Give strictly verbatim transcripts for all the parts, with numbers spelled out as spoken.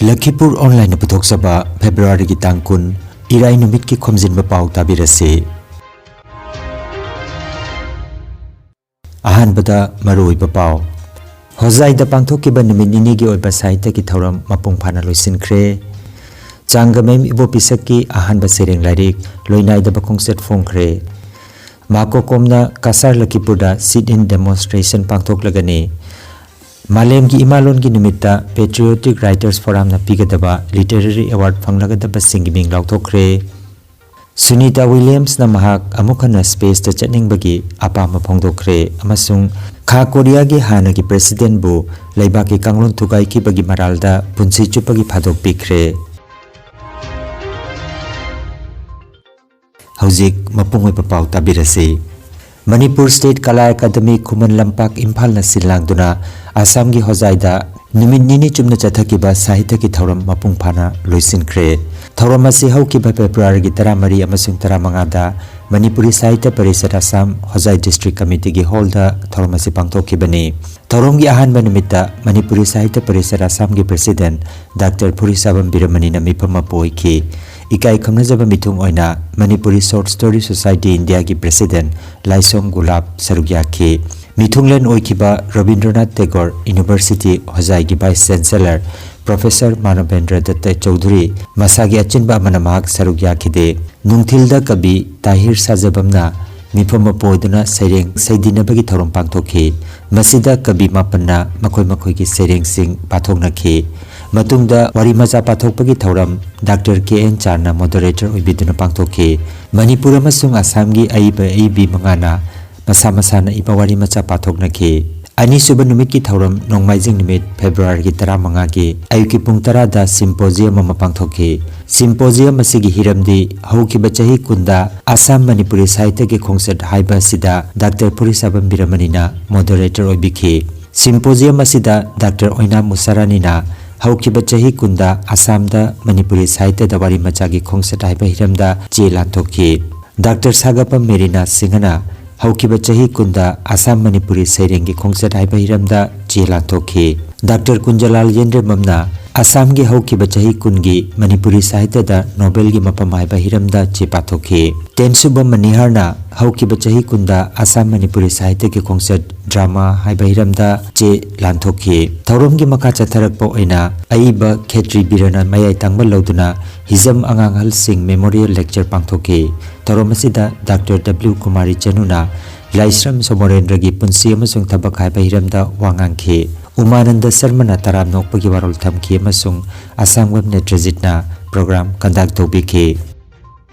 ꯂꯈꯤꯄꯨꯔ ꯑꯣꯟꯂꯥꯏꯟꯅ ꯄꯨꯊꯣꯛꯆꯕ ꯐꯦꯕ꯭ꯔꯨꯋꯥꯔꯤꯒꯤ ꯇꯥꯡ ꯀꯨꯟ, ꯏꯔꯥꯏ ꯅꯨꯃꯤꯠꯀꯤ ꯈꯣꯝꯖꯤꯟꯕ ꯄꯥꯎ ꯇꯥꯕꯤꯔꯁꯤ꯫ ꯑꯍꯥꯟꯕꯗ ꯃꯔꯨꯑꯣꯏꯕ ꯄꯥꯎ꯫ ꯍꯣꯖꯥꯏꯗ ꯄꯥꯡꯊꯣꯛꯈꯤꯕ ꯅꯨꯃꯤꯠ ꯅꯤꯅꯤꯒꯤ ꯑꯣꯏꯕ ꯁꯥꯍꯤꯇ꯭ꯌꯒꯤ ꯊꯧꯔꯝ ꯃꯄꯨꯡ ꯐꯥꯅ ꯂꯣꯏꯁꯤꯟꯈ꯭ꯔꯦ꯫ ꯆꯥꯡꯒꯃꯦꯝ ꯏꯕꯣꯄꯤꯁꯛꯀꯤ ꯑꯍꯥꯟꯕ ꯁꯩꯔꯦꯡ ꯂꯥꯏꯔꯤꯛ ꯂꯣꯏꯅꯥꯏꯗꯕ ꯈꯣꯡꯆꯠ ꯐꯣꯡꯈ꯭ꯔꯦ꯫ ꯃꯥꯀꯣꯀꯣꯝꯅ ꯀꯁꯥꯔ ꯂꯈꯤꯄꯨꯔꯗ sit-in demonstration ꯄꯥꯡꯊꯣꯛꯂꯒꯅꯤ꯫ ꯃꯥꯂꯦꯝꯒꯤ ꯏꯃꯥꯂꯣꯟꯒꯤ ꯅꯨꯃꯤꯠꯇ Patriotic Writers Forumꯅ ꯄꯤꯒꯗꯕ literary award ꯐꯪꯂꯒꯗꯕꯁꯤꯡꯒꯤ ꯃꯤꯡ ꯂꯥꯎꯊꯣꯛꯈ꯭ꯔꯦ꯫ ꯁꯨꯅꯤꯇꯥ ꯋꯤꯂꯤꯌꯝꯁꯅ ꯃꯍꯥꯛ ꯑꯃꯨꯛ ꯍꯟꯅ spaceꯇ ꯆꯠꯅꯤꯡꯕꯒꯤ ꯑꯄꯥꯝꯕ ꯐꯣꯡꯗꯣꯛꯈ꯭ꯔꯦ ꯑꯃꯁꯨꯡ ꯈꯥ ꯀꯣꯔꯤꯌꯥꯒꯤ ꯍꯥꯟꯅꯒꯤ presidentꯕꯨ ꯂꯩꯕꯥꯛꯀꯤ ꯀꯥꯡꯂꯣꯟ ꯊꯨꯒꯥꯏꯈꯤꯕꯒꯤ ꯃꯔꯥꯜꯗ ꯄꯨꯟꯁꯤ ꯆꯨꯞꯄꯒꯤ ꯐꯥꯗꯣꯛ ꯄꯤꯈ꯭ꯔꯦ꯫ ꯍꯧꯖꯤꯛ ꯃꯄꯨꯡ ꯑꯣꯏꯕ ꯄꯥꯎ ꯇꯥꯕꯤꯔꯁꯤ꯫ ꯃꯅꯤꯄꯨꯔ State ꯀꯂꯥ ꯑꯦꯀꯥꯗꯃꯤ ꯈꯨꯃꯟ ꯂꯝꯄꯥꯛ ꯏꯝꯐꯥꯜꯅ ꯁꯤꯜ ꯂꯥꯡꯗꯨꯅ ꯑꯁꯥꯝꯒꯤ ꯍꯣꯖꯥꯏꯗ ꯅꯨꯃꯤꯠ ꯅꯤꯅꯤ ꯆꯨꯞꯅ ꯆꯠꯊꯈꯤꯕ ꯁꯥꯍꯤꯇ꯭ꯌꯒꯤ ꯊꯧꯔꯝ ꯃꯄꯨꯡ ꯐꯥꯅ ꯂꯣꯏꯁꯤꯟꯈ꯭ꯔꯦ꯫ ꯊꯧꯔꯝ ꯑꯁꯤ ꯍꯧꯈꯤꯕ ꯐꯦꯕ꯭ꯔꯨꯋꯥꯔꯤꯒꯤ ꯇꯔꯥꯃꯔꯤ ꯑꯃꯁꯨꯡ ꯇꯔꯥꯃꯉꯥꯗ ꯃꯅꯤꯄꯨꯔꯤ ꯁꯥꯍꯤꯇ꯭ꯌ ꯄꯔꯤꯁꯠ ꯑꯁꯥꯝ ꯍꯣꯖꯥꯏ district committeeꯒꯤ hallꯗ ꯊꯧꯔꯝ ꯑꯁꯤ ꯄꯥꯡꯊꯣꯛꯈꯤꯕꯅꯤ꯫ ꯊꯧꯔꯝꯒꯤ ꯑꯍꯥꯟꯕ ꯅꯨꯃꯤꯠꯇ ꯃꯅꯤꯄꯨꯔꯤ ꯁꯥꯍꯤꯇ꯭ꯌ ꯄꯔꯤꯁꯠ ꯑꯁꯥꯝꯒꯤ president ꯗꯥꯛꯇꯔ ꯐꯨꯔꯤꯁꯥꯕꯝ ꯕꯤꯔꯃꯅꯤꯅ ꯃꯤꯐꯝ ꯃꯄꯨ ꯑꯣꯏꯈꯤ꯫ ꯏꯀꯥꯏ ꯈꯨꯝꯅꯖꯕ ꯃꯤꯊꯨꯡ ꯑꯣꯏꯅ ꯃꯅꯤꯄꯨꯔꯤ Short Story Society ꯏꯟꯗꯤꯌꯥꯒꯤ president ꯂꯥꯏꯁꯣꯝ ꯒꯨꯂꯥꯞ ꯁꯔꯨꯛ ꯌꯥꯈꯤ꯫ ꯃꯤꯊꯨꯡꯂꯦꯟ ꯑꯣꯏꯈꯤꯕ Rabindranath Tagore University ꯍꯣꯖꯥꯏꯒꯤ vice chancellor professor ꯃꯥꯅꯕꯦꯟꯗ꯭ꯔ ꯗꯠꯇ ꯆꯧꯙꯨꯔꯤ ꯃꯁꯥꯒꯤ ꯑꯆꯤꯟꯕ ꯑꯃꯅ ꯃꯍꯥꯛ ꯁꯔꯨꯛ ꯌꯥꯈꯤꯗꯦ꯫ ꯅꯨꯡꯊꯤꯜꯗ ꯀꯕꯤ ꯇꯥꯍꯤꯔ ꯁꯥꯖꯕꯝꯅ ꯃꯤꯐꯝ ꯃꯄꯨ ꯑꯣꯏꯗꯨꯅ ꯁꯩꯔꯦꯡ ꯁꯩꯗꯤꯟꯅꯕꯒꯤ ꯊꯧꯔꯝ ꯄꯥꯡꯊꯣꯛꯈꯤ꯫ ꯃꯁꯤꯗ ꯀꯕꯤ ꯃꯥꯄꯟꯅ ꯃꯈꯣꯏ ꯃꯈꯣꯏꯒꯤ ꯁꯩꯔꯦꯡꯁꯤꯡ ꯄꯥꯊꯣꯛꯅꯈꯤ꯫ ꯃꯇꯨꯡꯗ ꯋꯥꯔꯤ ꯃꯆꯥ ꯄꯥꯊꯣꯛꯄꯒꯤ ꯊꯧꯔꯝ ꯗꯥꯛꯇꯔ ꯀꯦ ꯑꯦꯟ ꯆꯥꯟꯅ moderator ꯑꯣꯏꯕꯤꯗꯨꯅ ꯄꯥꯡꯊꯣꯛꯈꯤ꯫ ꯃꯅꯤꯄꯨꯔ ꯑꯃꯁꯨꯡ ꯑꯁꯥꯝꯒꯤ ꯑꯏꯕ ꯑꯏꯕꯤ ꯃꯉꯥꯅ ꯃꯁꯥ ꯃꯁꯥꯅ ꯏꯕ ꯋꯥꯔꯤ ꯃꯆꯥ ꯄꯥꯊꯣꯛꯅꯈꯤ꯫ ꯑꯅꯤꯁꯨꯕ ꯅꯨꯃꯤꯠꯀꯤ ꯊꯧꯔꯝ ꯅꯣꯡꯃꯥꯏꯖꯤꯡ ꯅꯨꯃꯤꯠ ꯐꯦꯕ꯭ꯔꯨꯋꯥꯔꯤꯒꯤ ꯇꯔꯥꯃꯉꯥꯒꯤ ꯑꯌꯨꯛꯀꯤ ꯄꯨꯡ ꯇꯔꯥꯗ symposium ꯑꯃ ꯄꯥꯡꯊꯣꯛꯈꯤ꯫ Symposium ꯑꯁꯤꯒꯤ ꯍꯤꯔꯝꯗꯤ ꯍꯧꯈꯤꯕ ꯆꯍꯤ ꯀꯨꯟꯗ ꯑꯁꯥꯝ ꯃꯅꯤꯄꯨꯔꯤ ꯁꯥꯍꯤꯇ꯭ꯌꯒꯤ ꯈꯣꯡꯆꯠ ꯍꯥꯏꯕ ꯑꯁꯤꯗ ꯗꯥꯛꯇꯔ ꯐꯨꯔꯤꯁꯥꯕꯝ ꯕꯤꯔꯃꯅꯤꯅ moderator ꯑꯣꯏꯕꯤꯈꯤ꯫ Symposium ꯑꯁꯤꯗ ꯗꯥꯛꯇꯔ ꯑꯣꯏꯅꯥꯝ ꯎꯁꯥꯔꯥꯅꯤꯅ ꯍꯧꯈꯤꯕ ꯆꯍꯤ ꯀꯨꯟꯗ ꯑꯁꯥꯝꯗ ꯃꯅꯤꯄꯨꯔꯤ ꯁꯥꯍꯤꯇ꯭ꯌꯗ ꯋꯥꯔꯤ ꯃꯆꯥꯒꯤ ꯈꯣꯡꯆꯠ ꯍꯥꯏꯕ ꯍꯤꯔꯝꯗ ꯆꯦ ꯂꯥꯟꯊꯣꯛꯈꯤ꯫ ꯗꯥꯛꯇꯔ ꯁꯥꯒꯄꯝ ꯃꯦꯔꯤꯅꯥ ꯁꯤꯡꯍꯅ ꯍꯧꯈꯤꯕ ꯆꯍꯤ ꯀꯨꯟꯗ ꯑꯁꯥꯝ ꯃꯅꯤꯄꯨꯔꯤ ꯁꯩꯔꯦꯡꯒꯤ ꯈꯣꯡꯆꯠ ꯍꯥꯏꯕ ꯍꯤꯔꯝꯗ ꯆꯦ ꯂꯥꯟꯊꯣꯛꯈꯤ꯫ ꯗꯥꯛꯇꯔ ꯀꯨꯟꯖꯂꯥꯜ ꯌꯦꯟꯗ꯭ꯔꯦꯝꯕꯝꯅ ꯑꯁꯥꯝꯒꯤ ꯍꯧꯈꯤꯕ ꯆꯍꯤ ꯀꯨꯟꯒꯤ ꯃꯅꯤꯄꯨꯔꯤ ꯁꯥꯍꯤꯇ꯭ꯌꯗ ꯅꯣꯕꯦꯜꯒꯤ ꯃꯐꯝ ꯍꯥꯏꯕ ꯍꯤꯔꯝꯗ ꯆꯦ ꯄꯥꯊꯣꯛꯈꯤ꯫ ꯇꯦꯟꯁꯨꯕꯝ ꯃꯅꯤꯍꯥꯔꯅ ꯍꯧꯈꯤꯕ ꯆꯍꯤ ꯀꯨꯟꯗ ꯑꯁꯥꯝ ꯃꯅꯤꯄꯨꯔꯤ ꯁꯥꯍꯤꯇ꯭ꯌꯒꯤ ꯈꯣꯡꯆꯠ ꯗ꯭ꯔꯃꯥ ꯍꯥꯏꯕ ꯍꯤꯔꯝꯗ ꯆꯦ ꯂꯥꯟꯊꯣꯛꯈꯤ꯫ ꯊꯧꯔꯝꯒꯤ ꯃꯈꯥ ꯆꯠꯊꯔꯛꯄ ꯑꯣꯏꯅ ꯑꯏꯕ ꯈꯦꯇ꯭ꯔꯤ ꯕꯤꯔꯅ ꯃꯌꯥꯏ ꯊꯪꯕ ꯂꯧꯗꯨꯅ ꯍꯤꯖꯝ ꯑꯉꯥꯡ ꯑꯍꯜꯁꯤꯡ ꯃꯦꯃꯣꯔꯤꯌꯦꯜ ꯂꯦꯛꯆꯔ ꯄꯥꯡꯊꯣꯛꯈꯤ꯫ ꯊꯧꯔꯝ ꯑꯁꯤꯗ ꯗꯥꯛꯇꯔ ꯗꯕ꯭ꯂꯤꯎ ꯀꯨꯃꯥꯔꯤ ꯆꯅꯨꯅ ꯂꯥꯏꯁ꯭ꯔꯝ ꯁꯣꯃꯣꯔꯦꯟꯗ꯭ꯔꯒꯤ ꯄꯨꯟꯁꯤ ꯑꯃꯁꯨꯡ ꯊꯕꯛ ꯍꯥꯏꯕ ꯍꯤꯔꯝꯗ ꯋꯥ ꯉꯥꯡꯈꯤ꯫ ꯎꯃꯥꯅꯟꯗ ꯁꯔꯃꯅ ꯇꯔꯥꯝꯅ ꯑꯣꯛꯄꯒꯤ ꯋꯥꯔꯣꯜ ꯊꯝꯈꯤ ꯑꯃꯁꯨꯡ ꯑꯁꯥꯝ ꯋꯦꯕ ꯅꯦꯇ꯭ꯔꯖꯤꯠꯅ ꯄ꯭ꯔꯣꯒ꯭ꯔꯥꯝ ꯀꯟꯗꯛ ꯇꯧꯕꯤꯈꯤ꯫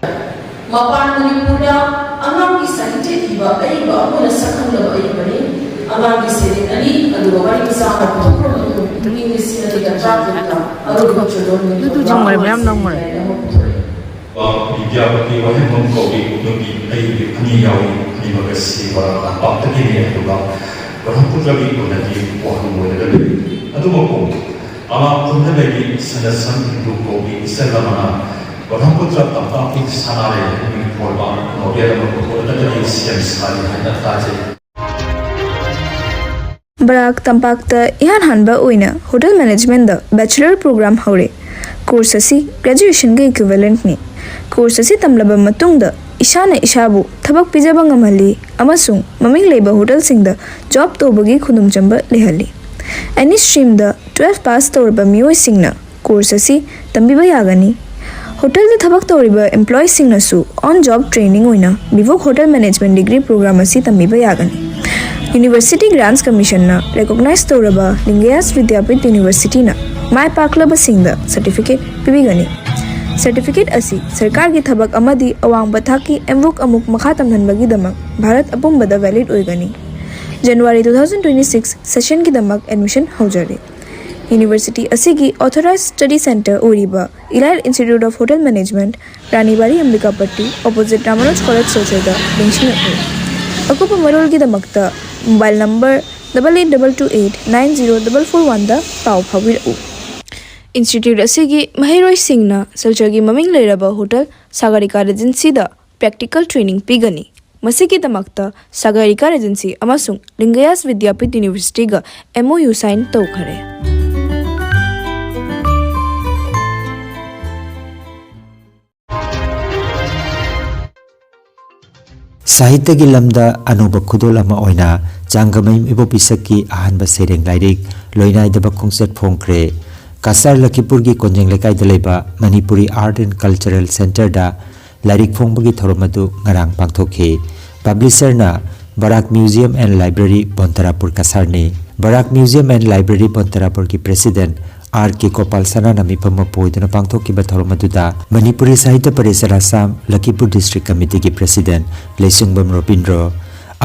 ꯃꯄꯥꯟ ꯃꯅꯤꯄꯨꯔꯗ ꯑꯉꯥꯡꯒꯤ ꯁꯥꯍꯤꯇ꯭ꯌ ꯏꯕ ꯑꯏꯕ ꯑꯃꯅ ꯁꯛꯈꯪꯂꯕ ꯑꯏꯕꯅꯤ꯫ ꯑꯉꯥꯡꯒꯤ ꯁꯩꯔꯦꯡ ꯑꯅꯤ, ꯑꯗꯨꯒ ꯋꯥꯔꯤ ꯃꯆꯥ ꯑꯃ ꯄꯨꯊꯣꯛꯄ ꯃꯇꯨꯡ ꯏꯪ ꯂꯤꯁꯤꯡ ꯑꯅꯤꯒ ꯇꯔꯥꯇꯔꯦꯠꯇ ꯑꯔꯨꯕ ꯆꯣꯗꯣꯟ ꯑꯗꯨꯗꯨ ꯆꯪꯉꯣꯏ, ꯃꯌꯥꯝ ꯅꯝꯃꯣꯏ꯫ ꯑꯃ ꯄꯨꯊꯣꯛꯑꯦ꯫ ꯕꯤꯗ꯭ꯌꯥꯄꯇꯤ ꯋꯥꯍꯦꯡꯕꯝ ꯀꯧꯕꯤ ꯅꯨꯄꯤ ꯑꯏꯕꯤ ꯑꯅꯤ ꯌꯥꯎꯏ꯫ ꯑꯅꯤꯃꯛ ꯑꯁꯤ ꯕꯔꯥꯛ ꯇꯝꯄꯥꯛꯇꯒꯤꯅꯤ, ꯑꯗꯨꯒ ꯕ꯭ꯔꯍꯃꯄꯨꯇ꯭ꯔꯒꯤ ꯑꯣꯏꯅꯗꯤ ꯋꯥꯍꯪ ꯑꯣꯏꯔꯒ ꯂꯩ꯫ ꯑꯗꯨꯃꯛꯄꯨ ꯑꯃ ꯈꯨꯟꯗ ꯂꯩꯕꯤ ꯁꯅꯁꯟ ꯍꯤꯟꯗꯨ ꯀꯧꯕꯤ ꯏꯆꯜ ꯑꯃꯅ ꯕ꯭ꯔꯍꯃꯄꯨꯇ꯭ꯔ ꯇꯝꯄꯥꯛꯀꯤ ꯁꯅꯥꯔꯩ ꯃꯤꯡ ꯊꯣꯟꯕ ꯅꯣꯕꯦꯜ ꯑꯃ ꯄꯨꯊꯣꯛꯂꯒꯗꯤ ꯁꯦꯝ ꯁꯥꯔꯤ ꯍꯥꯏꯅ ꯇꯥꯖꯩ꯫ ꯕꯔꯥꯛ ꯇꯝꯄꯥꯛꯇ ꯏꯍꯥꯟ ꯍꯥꯟꯕ ꯑꯣꯏꯅ ꯍꯣꯇꯦꯜ ꯃꯦꯅꯦꯖꯃꯦꯟꯗ ꯕꯦꯆꯂꯔ ꯄ꯭ꯔꯣꯒ꯭ꯔꯥꯝ ꯍꯧꯔꯦ꯫ ꯀꯣꯔꯁ ꯑꯁꯤ ꯒ꯭ꯔꯦꯖꯨꯑꯦꯁꯟꯒ ꯏꯀ꯭ꯋꯤꯚꯦꯂꯦꯟꯠꯅꯤ꯫ ꯀꯣꯔꯁ ꯑꯁꯤ ꯇꯝꯂꯕ ꯃꯇꯨꯡꯗ ꯏꯁꯥꯅ ꯏꯁꯥꯕꯨ ꯊꯕꯛ ꯄꯤꯖꯕ ꯉꯝꯍꯜꯂꯤ ꯑꯃꯁꯨꯡ ꯃꯃꯤꯡ ꯂꯩꯕ ꯍꯣꯇꯦꯜꯁꯤꯡꯗ ꯖꯣꯕ ꯇꯧꯕꯒꯤ ꯈꯨꯗꯣꯡꯆꯥꯕ ꯂꯩꯍꯜꯂꯤ꯫ ꯑꯦꯅꯤ ꯁ꯭ꯇ꯭ꯔꯤꯝꯗ ꯇꯨꯋꯦꯜꯐ ꯄꯥꯁ ꯇꯧꯔꯕ ꯃꯤꯑꯣꯏꯁꯤꯡꯅ ꯀꯣꯔꯁ ꯑꯁꯤ ꯇꯝꯕꯤꯕ ꯌꯥꯒꯅꯤ꯫ ꯍꯣꯇꯦꯜꯗ ꯊꯕꯛ ꯇꯧꯔꯤꯕ ꯑꯦꯝꯄ꯭ꯂꯣꯌꯤꯁꯤꯡꯅꯁꯨ ꯑꯣꯟ ꯖꯣꯕ ꯇ꯭ꯔꯦꯅꯤꯡ ꯑꯣꯏꯅ BVoc hotel management degree programme ꯑꯁꯤ ꯇꯝꯕꯤꯕ ꯌꯥꯒꯅꯤ꯫ ꯌꯨꯅꯤꯚꯔꯁꯤꯇꯤ ꯒ꯭ꯔꯥꯟꯠꯁ ꯀꯃꯤꯁꯟꯅ ꯔꯦꯀꯣꯒꯅꯥꯏꯖ ꯇꯧꯔꯕ ꯂꯤꯡꯒꯌꯥꯁ ꯕꯤꯗ꯭ꯌꯥꯄꯤꯊ ꯌꯨꯅꯤꯚꯔꯁꯤꯇꯤꯅ ꯃꯥꯏ ꯄꯥꯛꯂꯕꯁꯤꯡꯗ ꯁꯔꯇꯤꯐꯤꯀꯦꯠ ꯄꯤꯕꯤꯒꯅꯤ꯫ ꯁꯔꯇꯤꯐꯤꯀꯦꯠ ꯑꯁꯤ ꯁꯔꯀꯥꯔꯒꯤ ꯊꯕꯛ ꯑꯃꯗꯤ ꯑꯋꯥꯡꯕ ꯊꯥꯛꯀꯤ ꯑꯦꯝꯕꯨꯛ ꯑꯃꯨꯛ ꯃꯈꯥ ꯇꯝꯍꯟꯕꯒꯤꯗꯃꯛ ꯚꯥꯔꯠ ꯑꯄꯨꯝꯕꯗ ꯚꯦꯂꯤꯗ ꯑꯣꯏꯒꯅꯤ꯫ January two thousand twenty six ꯁꯦꯁꯟꯒꯤꯗꯃꯛ ꯑꯦꯗꯃꯤꯁꯟ ꯍꯧꯖꯔꯦ꯫ ꯌꯨꯅꯤꯚꯔꯁꯤꯇꯤ ꯑꯁꯤꯒꯤ ꯑꯣꯊꯣꯔꯥꯏꯖ ꯁ꯭ꯇꯗꯤ ꯁꯦꯟꯇꯔ ꯑꯣꯏꯔꯤꯕ Elite Institute of Hotel Management, Ranibari Ambikapatti, opposite Ramanuj college ꯁꯣꯁꯦꯜꯗ ꯂꯤꯡꯁꯤꯜꯂꯛꯂꯤ꯫ ꯑꯀꯨꯞꯄ ꯃꯔꯣꯜꯒꯤꯗꯃꯛꯇ mobile number double eight double two eight nine zero double four one ꯗ ꯄꯥꯎ ꯐꯥꯎꯕꯤꯔꯛꯎ꯫ ꯏꯟꯁꯇꯤꯇ꯭ꯌꯨꯠ ꯑꯁꯤꯒꯤ ꯃꯍꯩꯔꯣꯏꯁꯤꯡꯅ ꯁꯤꯜꯆꯔꯒꯤ ꯃꯃꯤꯡ ꯂꯩꯔꯕ ꯍꯣꯇꯦꯜ ꯁꯥꯒꯔꯤꯀꯥ ꯔꯤꯖꯦꯟꯁꯤꯗ ꯄ꯭ꯔꯦꯛꯇꯤꯀꯦꯜ ꯇ꯭ꯔꯦꯅꯤꯡ ꯄꯤꯒꯅꯤ꯫ ꯃꯁꯤꯒꯤꯗꯃꯛꯇ ꯁꯥꯒꯔꯤꯀꯥ ꯔꯦꯖꯦꯟꯁꯤ ꯑꯃꯁꯨꯡ ꯂꯤꯡꯒꯌꯥꯁ ꯕꯤꯗ꯭ꯌꯥꯄꯤꯊ ꯌꯨꯅꯤꯚꯔꯁꯤꯇꯤꯒ ꯑꯦꯝ ꯑꯣ ꯌꯨ ꯁꯥꯏꯟ ꯇꯧꯈꯔꯦ꯫ ꯁꯥꯍꯤꯇ꯭ꯌꯒꯤ ꯂꯝꯗ ꯑꯅꯧꯕ ꯈꯨꯗꯣꯜ ꯑꯃ ꯑꯣꯏꯅ ꯆꯥꯡꯒꯃꯌꯨꯝ ꯏꯕꯣꯕꯤ ꯁꯛꯀꯤ ꯑꯍꯥꯟꯕ ꯁꯩꯔꯦꯡ ꯂꯥꯏꯔꯤꯛ ꯂꯣꯏꯅꯥꯏꯗꯕ ꯈꯣꯡꯆꯠ ꯐꯣꯡꯈ꯭ꯔꯦ꯫ ꯀꯁꯥꯔ ꯂꯈꯤꯄꯨꯔꯒꯤ ꯀꯣꯟꯖꯦꯡ ꯂꯩꯀꯥꯏꯗ ꯂꯩꯕ ꯃꯅꯤꯄꯨꯔꯤ Art and Cultural Centreꯗ ꯂꯥꯏꯔꯤꯛ ꯐꯣꯡꯕꯒꯤ ꯊꯧꯔꯝ ꯑꯗꯨ ꯉꯔꯥꯡ ꯄꯥꯡꯊꯣꯛꯈꯤ꯫ ꯄꯕ꯭ꯂꯤꯁꯔꯅ Barak Museum and Library Bontarapur ꯀꯁꯥꯔꯅꯤ꯫ ꯕꯔꯥꯛ Museum and Library ꯕꯣꯟꯇꯔꯥꯄꯨꯔꯒꯤ ꯄ꯭ꯔꯦꯁꯤꯗꯦꯟꯠ ꯑꯥꯔ ꯀꯦ ꯒꯣꯄꯥꯜ ꯁꯅꯥꯅ ꯃꯤꯐꯝ ꯑꯃ ꯄꯨ ꯑꯣꯏꯗꯨꯅ ꯄꯥꯡꯊꯣꯛꯈꯤꯕ ꯊꯧꯔꯝ ꯑꯗꯨꯗ ꯃꯅꯤꯄꯨꯔꯤ ꯁꯥꯍꯤꯇ꯭ꯌ ꯄꯔꯤꯁꯔ ꯑꯁꯥꯝ ꯂꯈꯤꯄꯨꯔ ꯗꯤꯁꯇ꯭ꯔꯤꯛ ꯀꯃꯤꯇꯤꯒꯤ ꯄ꯭ꯔꯦꯁꯤꯗꯦꯟꯠ ꯂꯩꯁꯨꯡꯕꯝ ꯔꯣꯕꯤꯟꯗ꯭ꯔꯣ,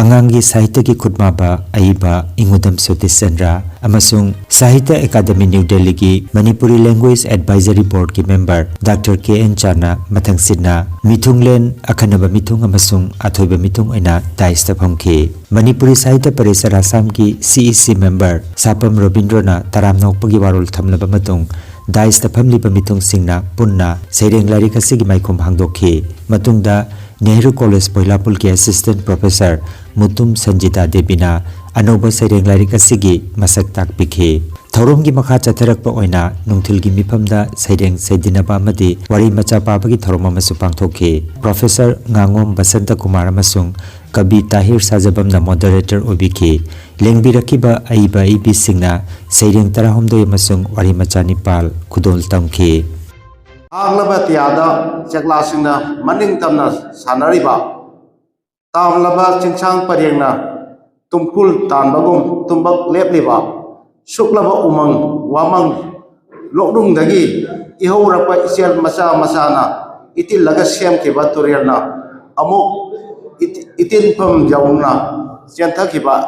ꯑꯉꯥꯡꯒꯤ ꯁꯥꯍꯤꯇ꯭ꯌꯒꯤ ꯈꯨꯠꯃꯥꯕ ꯑꯏꯕ ꯏꯉꯨꯗꯝ ꯁꯇꯤꯁ ꯆꯟꯗ꯭ꯔ ꯑꯃꯁꯨꯡ ꯁꯥꯍꯤꯇ꯭ꯌ ꯑꯦꯀꯥꯗꯃꯤ ꯅ꯭ꯌꯨ ꯗꯦꯜꯂꯤꯒꯤ ꯃꯅꯤꯄꯨꯔꯤ ꯂꯦꯡꯒ꯭ꯋꯦꯖ ꯑꯦꯗꯚꯥꯏꯖꯔꯤ ꯕꯣꯔꯗꯀꯤ ꯃꯦꯝꯕꯔ ꯗꯥꯛꯇꯔ ꯀꯦ ꯑꯦꯟ ꯆꯥꯅ ꯃꯊꯪꯁꯤꯠꯅ ꯃꯤꯊꯨꯡꯂꯦꯟ, ꯑꯈꯟꯅꯕ ꯃꯤꯊꯨꯡ ꯑꯃꯁꯨꯡ ꯑꯊꯣꯏꯕ ꯃꯤꯊꯨꯡ ꯑꯣꯏꯅ ꯗꯥꯏꯁꯇ ꯐꯝꯈꯤ꯫ ꯃꯅꯤꯄꯨꯔꯤ ꯁꯥꯍꯤꯇ꯭ꯌ ꯄꯔꯤꯁꯔ ꯑꯁꯥꯝꯒꯤ ꯁꯤ ꯏ ꯁꯤ ꯃꯦꯝꯕꯔ ꯁꯥꯄꯝ ꯔꯣꯕꯤꯟꯗ꯭ꯔꯣꯅ ꯇꯔꯥꯝꯅ ꯑꯣꯛꯄꯒꯤ ꯋꯥꯔꯣꯜ ꯊꯝꯂꯕ ꯃꯇꯨꯡ ꯗꯥꯏꯁꯇ ꯐꯝꯂꯤꯕ ꯃꯤꯊꯨꯡꯁꯤꯡꯅ ꯄꯨꯟꯅ ꯁꯩꯔꯦꯡ ꯂꯥꯏꯔꯤꯛ ꯑꯁꯤꯒꯤ ꯃꯥꯏꯈꯨꯝ ꯍꯥꯡꯗꯣꯛꯈꯤ꯫ ꯃꯇꯨꯡꯗ Nehru college ꯕꯣꯏꯂꯥꯄꯨꯜꯒꯤ assistant professor Mutum ꯁꯟꯖꯤꯇꯥ ꯗꯦꯕꯤꯅ ꯑꯅꯧꯕ ꯁꯩꯔꯦꯡ ꯂꯥꯏꯔꯤꯛ ꯑꯁꯤꯒꯤ ꯃꯁꯛ ꯇꯥꯛꯄꯤꯈꯤ꯫ ꯊꯧꯔꯝꯒꯤ ꯃꯈꯥ ꯆꯠꯊꯔꯛꯄ ꯑꯣꯏꯅ ꯅꯨꯡꯊꯤꯜꯒꯤ ꯃꯤꯐꯝꯗ ꯁꯩꯔꯦꯡ ꯁꯩꯗꯤꯟꯅꯕ ꯑꯃꯗꯤ ꯋꯥꯔꯤ ꯃꯆꯥ ꯄꯥꯕꯒꯤ ꯊꯧꯔꯝ ꯑꯃꯁꯨ ꯄꯥꯡꯊꯣꯛꯈꯤ꯫ ꯄ꯭ꯔꯣꯐꯦꯁꯔ ꯉꯥꯉꯣꯝ ꯕꯁꯟꯇ ꯀꯨꯃꯥꯔ ꯑꯃꯁꯨꯡ ꯀꯕꯤ ꯇꯥꯍꯤꯔ ꯁꯥꯖꯕꯝꯅ ꯃꯣꯗꯔꯦꯇꯔ ꯑꯣꯏꯕꯤꯈꯤ꯫ ꯂꯦꯡꯕꯤꯔꯛꯈꯤꯕ ꯑꯏꯕ ꯑꯏꯕꯤꯁꯤꯡꯅ ꯁꯩꯔꯦꯡ ꯇꯔꯥꯍꯨꯝꯗꯣꯏ ꯑꯃꯁꯨꯡ ꯋꯥꯔꯤ ꯃꯆꯥ ꯅꯤꯄꯥꯜ ꯈꯨꯗꯣꯜ ꯇꯝꯈꯤ꯫ ꯍꯥꯡꯂꯕ ꯑꯇꯤꯌꯥꯗ ꯆꯦꯛꯂꯥꯁꯤꯡꯅ ꯃꯅꯤꯡ ꯇꯝꯅ ꯁꯥꯟꯅꯔꯤꯕ, ꯇꯥꯝꯂꯕ ꯆꯤꯡꯁꯥꯡ ꯄꯔꯦꯡꯅ ꯇꯨꯝꯀꯨꯜ ꯇꯥꯟꯕꯒꯨꯝ ꯇꯨꯝꯕ ꯂꯦꯞꯂꯤꯕ, ꯁꯨꯛꯂꯕ ꯎꯃꯪ ꯋꯥꯃꯪ ꯂꯣꯛꯅꯨꯡꯗꯒꯤ ꯏꯍꯧꯔꯛꯄ ꯏꯆꯦꯜ ꯃꯆꯥ ꯃꯆꯥꯅ ꯏꯇꯤꯜꯂꯒ ꯁꯦꯝꯈꯤꯕ ꯇꯨꯔꯦꯜꯅ ꯑꯃꯨꯛ ꯏꯇꯤ-, ꯏꯇꯤꯟꯐꯝ ꯌꯧꯅ ꯆꯦꯟꯊꯈꯤꯕ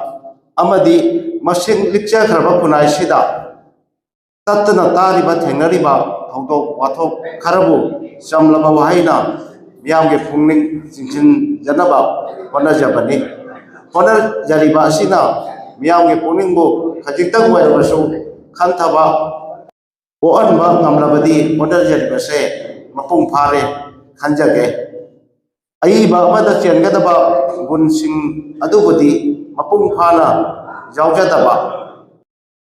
ꯑꯃꯗꯤ ꯃꯁꯤꯡ ꯂꯤꯛꯆꯈ꯭ꯔꯕ ꯈꯨꯟꯅꯥꯏꯁꯤꯗ ꯇꯠꯇꯅ ꯇꯥꯔꯤꯕ, ꯊꯦꯡꯅꯔꯤꯕ ꯊꯧꯗꯣꯛ ꯋꯥꯊꯣꯛ ꯈꯔꯕꯨ ꯆꯝꯂꯕ ꯋꯥꯍꯩꯅ ꯃꯤꯌꯥꯝꯒꯤ ꯄꯨꯛꯅꯤꯡ ꯆꯤꯡꯁꯤꯟꯖꯅꯕ ꯍꯣꯠꯅꯖꯕꯅꯤ꯫ ꯍꯣꯠꯅꯖꯔꯤꯕ ꯑꯁꯤꯅ ꯃꯤꯌꯥꯝꯒꯤ ꯄꯨꯛꯅꯤꯡꯕꯨ ꯈꯖꯤꯛꯇꯪ ꯑꯣꯏꯔꯕꯁꯨ ꯈꯟꯊꯕ ꯄꯣꯛꯍꯟꯕ ꯉꯝꯂꯕꯗꯤ ꯍꯣꯠꯅꯖꯔꯤꯕꯁꯦ ꯃꯄꯨꯡ ꯐꯥꯔꯦ ꯈꯟꯖꯒꯦ꯫ ꯑꯏꯕ ꯑꯃꯗ ꯆꯦꯟꯒꯗꯕ ꯒꯨꯟꯁꯤꯡ ꯑꯗꯨꯕꯨꯗꯤ ꯃꯄꯨꯡ ꯐꯥꯅ ꯌꯥꯎꯖꯗꯕ꯫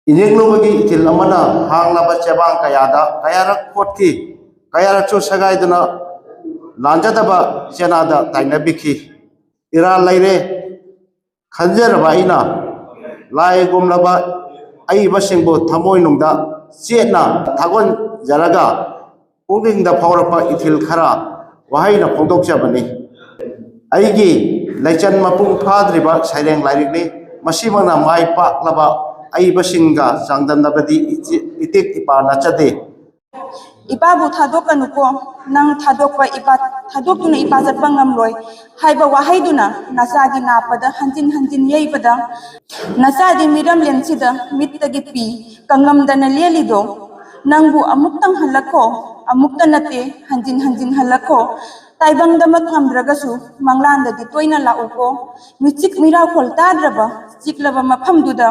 ꯏꯅꯤꯡꯂꯨꯕꯒꯤ ꯏꯊꯤꯜ ꯑꯃꯅ ꯍꯥꯡꯂꯕ ꯆꯦꯕꯥꯡ ꯀꯌꯥꯗ ꯀꯌꯥꯔꯛ ꯈꯣꯠꯈꯤ, ꯀꯌꯥꯔꯛꯁꯨ ꯁꯦꯒꯥꯏꯗꯨꯅ ꯂꯥꯟꯖꯗꯕ ꯆꯦꯅꯥꯗ ꯇꯥꯏꯅꯕꯤꯈꯤ꯫ ꯏꯔꯥꯜ ꯂꯩꯔꯦ ꯈꯟꯖꯔꯕ ꯑꯩꯅ ꯂꯥꯏꯒꯨꯝꯂꯕ ꯑꯏꯕꯁꯤꯡꯕꯨ ꯊꯃꯣꯏꯅꯨꯡꯗ ꯆꯦꯠꯅ ꯊꯥꯒꯣꯟꯖꯔꯒ ꯄꯨꯛꯅꯤꯡꯗ ꯐꯥꯎꯔꯛꯄ ꯏꯊꯤꯜ ꯈꯔ ꯋꯥꯍꯩꯅ ꯐꯣꯡꯗꯣꯛꯆꯕꯅꯤ꯫ ꯑꯩꯒꯤ ꯂꯩꯆꯟ ꯃꯄꯨꯡ ꯐꯥꯗ꯭ꯔꯤꯕ ꯁꯩꯔꯦꯡ ꯂꯥꯏꯔꯤꯛꯅꯤ꯫ ꯃꯁꯤꯃꯛꯅ ꯃꯥꯏ ꯄꯥꯛꯂꯕ ꯑꯏꯕꯁꯤꯡꯒ ꯆꯥꯡꯗꯝꯅꯕꯗꯤ ꯏꯆꯤ-, ꯏꯇꯤꯛ ꯏꯄꯥ ꯅꯠꯆꯗꯦ꯫ "ꯏꯄꯥꯕꯨ ꯊꯥꯗꯣꯛꯀꯅꯨꯀꯣ, ꯅꯪ ꯊꯥꯗꯣꯛꯄ ꯏꯄꯥ, ꯊꯥꯗꯣꯛꯇꯨꯅ ꯏꯄꯥ ꯆꯠꯄ ꯉꯝꯂꯣꯏ" ꯍꯥꯏꯕ ꯋꯥꯍꯩꯗꯨꯅ ꯅꯆꯥꯒꯤ ꯅꯥꯞꯄꯗ ꯍꯟꯖꯤꯟ ꯍꯟꯖꯤꯟ ꯌꯩꯕꯗ, ꯅꯆꯥꯗꯤ ꯃꯤꯔꯝꯂꯦꯟꯁꯤꯗ ꯃꯤꯠꯇꯒꯤ ꯄꯤ ꯀꯪꯉꯝꯗꯅ ꯂꯦꯜꯂꯤꯗꯣ꯫ ꯅꯪꯕꯨ ꯑꯃꯨꯛꯇꯪ ꯍꯜꯂꯛꯈꯣ, ꯑꯃꯨꯛꯇ ꯅꯠꯇꯦ, ꯍꯟꯖꯤꯟ ꯍꯟꯖꯤꯟ ꯍꯜꯂꯛꯈꯣ꯫ ꯇꯥꯏꯕꯪꯗꯃꯛ ꯉꯝꯗ꯭ꯔꯒꯁꯨ ꯃꯪꯂꯥꯟꯗꯗꯤ ꯇꯣꯏꯅ ꯂꯥꯛꯎꯀꯣ꯫ ꯃꯤꯆꯤꯛ ꯃꯤꯔꯥꯈꯣꯜ ꯇꯥꯗ꯭ꯔꯕ ꯆꯤꯛꯂꯕ ꯃꯐꯝꯗꯨꯗ